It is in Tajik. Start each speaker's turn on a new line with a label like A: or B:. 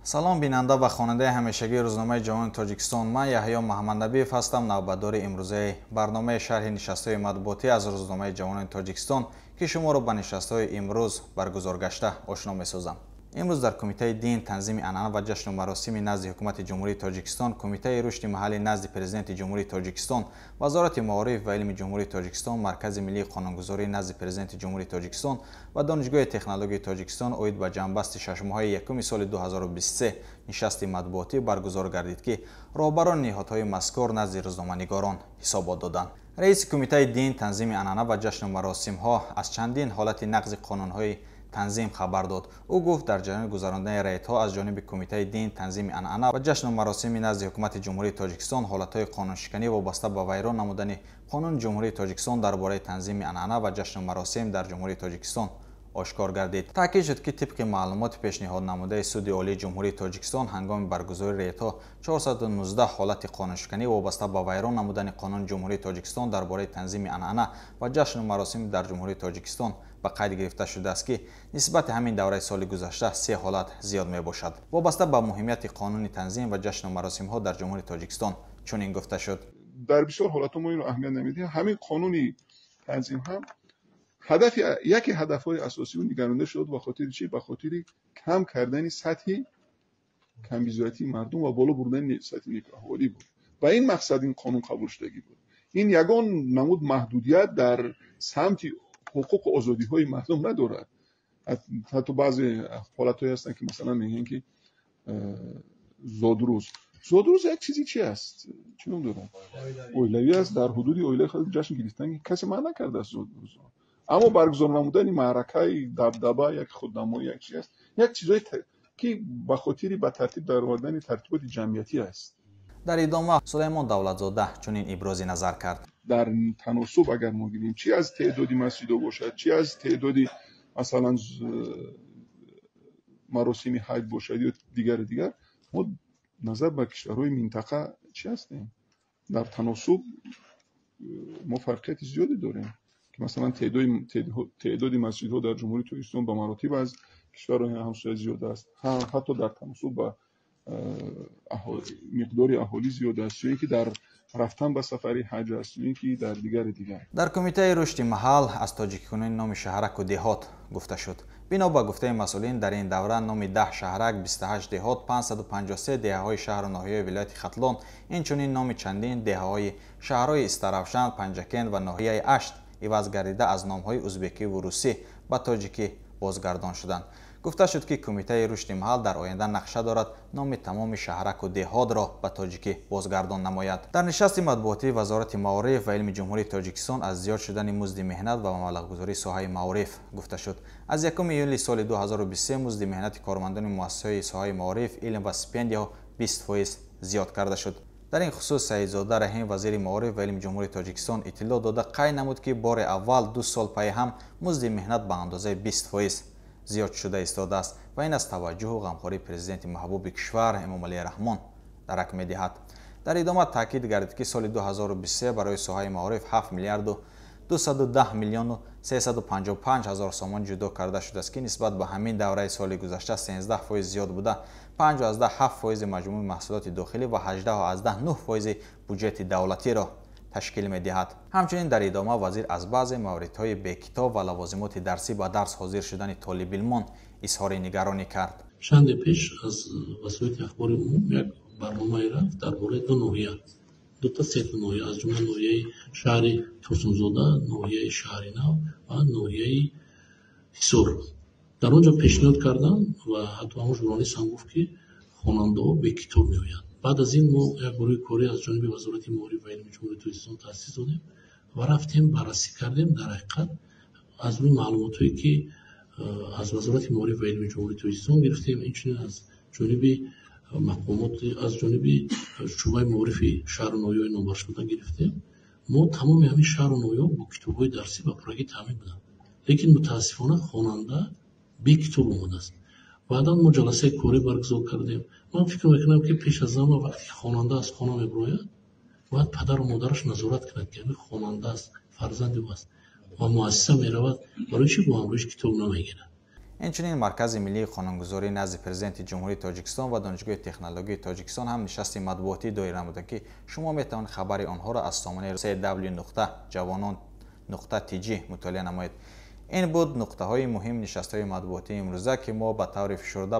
A: Салом, бинанда ва хонандаи ҳамешагии рӯзномаи Ҷавони Тоҷикистон. Ман Яҳё Маҳмаднабиев ҳастам, навбатдори имрӯзаи барномаи шарҳи нишастҳои матбуотӣ аз рӯзномаи Ҷавонони Тоҷикистон, ки шуморо ба нишастҳои имрӯз баргузор гашта ошно месозам. Имрӯз дар Кумитаи дин, танзими анъана ва ҷашну маросими назди Ҳукумати Ҷумҳурии Тоҷикистон, Кумитаи рушди маҳаллӣ назди Президенти Ҷумҳурии Тоҷикистон, Вазорати маориф ва илми Ҷумҳурии Тоҷикистон, Маркази миллии қонунгузорӣ назди Президенти Ҷумҳурии Тоҷикистон ва Донишгоҳи технологияи Тоҷикистон оид ба ҷамъбасти шашмоҳаи якуми соли 2023 нишасти матбуотӣ баргузор гардид, ки роҳбарони ниҳодҳои мазкур назди рӯзноманигорон ҳисобот доданд. Раиси Кумитаи дин, танзими анъана ва ҷашну маросимҳо аз чандин ҳолати нақзи қонунҳои танзим хабар дод. Ӯ гуфт, дар ҷараёни гузарондани рейдҳо аз ҷониби Кумитаи дин, танзими анъана ва ҷашну маросими назди Ҳукумати Ҷумҳурии Тоҷикистон ҳолатҳои қонуншиканӣ вобаста ба вайрон намудани Қонуни Ҷумҳурии Тоҷикистон дар бораи танзими анъана ва ҷашну маросим дар Ҷумҳурии Тоҷикистон ошкор гардид. Таъкид шуд, ки тибқи маълумоти пешниҳоднамудаи Суди Олии Ҷумҳурии Тоҷикистон, ҳангоми баргузории рейдҳо 419 ҳолати қонуншиканӣ вобаста ба вайрон намудани Қонуни Ҷумҳурии Тоҷикистон дар бораи танзими анъана ва ҷашну маросим дар Ҷумҳурии Тоҷикистон ба қайд гирифта шудааст, ки нисбати ҳамин давраи соли гузашта се ҳолат зиёд мебошад. Вобаста ба муҳимияти қонуни танзим ва ҷашну маросимҳо дар Ҷумҳурии Тоҷикистон чунин гуфта шуд.
B: Дар бисёр ҳолатҳо мо инро аҳамият намедиҳем. Ҳамин қонуни танзим ҳам ҳадафи, яке ҳадафҳои асосии ӯ нигаронда шуд. Ба хотири чӣ? Ба хотири кам кардани сатҳи камбизоатии мардум ва боло бурдани сатҳи некӯаҳволӣ буд. Ба ин мақсад ин қонун қабул шудагӣ буд. Ин ягон намуд маҳдудият дар самти ҳуқуқу озодиҳои мардум надорад. Ҳатто баъзе ҳолатҳое ҳастанд, ки масалан мегӯянд, ки зодрӯз як чизи чи аст, чӣ ном дорад, оилавӣ аст. Дар ҳудуди оилаи худ ҷашн гирифтан касе манъ накардааст зодрӯзро, аммо баргузор намудани маъракаи дабдаба, як худнамоӣ, як чи аст, як чизое ки ба хотири ба тартиб даровардани тартиботи ҷамъиятӣ аст.
A: Дар идома Сулаймон Давлатзода чунин ибрози назар кард.
B: Дар таносуб агар мо гирем, чи аз теъдоди масҷидо бошад, чи аз теъдоди масалан маросими ҳаҷ бошад ё дигару дигар, мо назар ба кишварҳои минтақа чӣ ҳастем? Дар таносуб мо фарқияти зиёде дорем, ки масалан теъдоди масҷидҳо дар Ҷумҳурии Тоҷикистон ба маротиб аз кишварҳои ҳамсоя зиёд аст, ҳатто дар таносуб ба миқдори аҳолӣ зиёд аст, ё ин ки дар рафтан ба сафари ҳаҷ аст, ё ин ки дар дигари дигар.
A: Дар Кумитаи рушди маҳал аз тоҷиккунии номи шаҳраку деҳот гуфта шуд. Бино ба гуфтаи масъулин, дар ин давра номи 10 шаҳрак, 28 деҳот, 553 деҳаҳои шаҳру ноҳияи вилояти Хатлон, инчунин номи чандин деҳаҳои шаҳрҳои Истаравшан, Панҷакент ва ноҳияи Ашт иваз гардида, аз номҳои узбекиву русӣ ба тоҷикӣ бозгардон шуданд. Гуфта шуд, ки Кумитаи рушди маҳал дар оянда нақша дорад номи тамоми шаҳраку деҳотро ба тоҷикӣ бозгардон намояд. Дар нишасти матбуотии Вазорати маориф ва илми Ҷумҳурии Тоҷикистон аз зиёд шудани музди меҳнат ва маблағгузории соҳаи маориф гуфта шуд. Аз 1 июли соли 2023 музди меҳнати кормандони муассисаҳои соҳаи маориф, илм ва стипендияҳо 20% зиёд карда шуд. Дар ин хусус Саидзода Раҳим, вазири маориф ва илми Ҷумҳурии Тоҷикистон, иттилоъ дода, қайд намуд, ки бори аввал 2 сол пайи ҳам музди меҳнат ба андозаи 20% зиёд шуда истодааст ва ин аз таваҷҷӯҳу ғамхории президенти маҳбуби кишвар Эмомалӣ Раҳмон дарак медиҳад. Дар идома таъкид гардид, ки соли 2023 барои соҳаи маориф 7 миллиарду 210 миллиону 355 ҳазор сомон ҷудо карда шудааст, ки нисбат ба ҳамин давраи соли гузашта 13% зиёд буда, 5,7 фоизи маҷмӯи маҳсулоти дохилӣ ва 18,9 фоизи буҷети давлатиро ташкил медиҳад. Ҳамчунин дар идома вазир аз баъзе мавридҳои бекитоб ва лавозимоти дарсӣ ба дарс ҳозир шудани толибилмон изҳори нигаронӣ кард.
C: Чанде пеш аз васоити ахбори умум як барномае рафт дар бораи ду ноҳия, дута сета ноҳия, аз ҷумла ноҳияи шаҳри Турсунзода, ноҳияи Шаҳри Нав ва ноҳияи Ҳисор. Дар он ҷо пешниҳод кардам ва ҳатто ҳамон журналист ҳам гуфт, ки хонандаҳо бекитоб меоянд. Баъд аз ин мо як гурӯҳи корӣ аз ҷониби Вазорати маориф ва илми Ҷумҳурии Тоҷикистон таъсис додем ва рафтем, баррасӣ кардем. Дар ҳақиқат, аз рӯи маълумотҳое, ки аз Вазорати маориф ва илми Ҷумҳурии Тоҷикистон гирифтем, инчунин аз ҷониби мақомоти, аз ҷониби шӯъбаи маорифи шаҳру ноҳияҳои номбаршуда гирифтем, мо тамоми ҳамин шаҳру ноҳияҳо бо китобҳои дарсӣ ба пуррагӣ таъмин буданд, лекин мутаассифона хонанда бекитоб омадааст. Баъдан мо ҷаласаи корӣ баргузор кардем. Ман фикр мекунам, ки пеш аз ҳама, вақте ки хонанда аз хона мебирояд, бояд падару модараш назорат кунад, ки ҳамин хонанда аст, фарзанди ӯ аст ва муассиса меравад, барои чӣ бо ҳамроҳиш китоб намегирад?
A: Инчунин Маркази миллии қонунгузорӣ назди Президенти Ҷумҳурии Тоҷикистон ва Донишгоҳи технологии Тоҷикистон ҳам нишасти матбуотӣ доир намуданд, ки шумо метавонед хабари онҳоро аз сомонаи cw нуқта ҷавонон нуқта tj мутолиа намоед. Ин буд нуқтаҳои муҳими нишастҳои матбуотии имрӯза, ки мо ба таври фишурда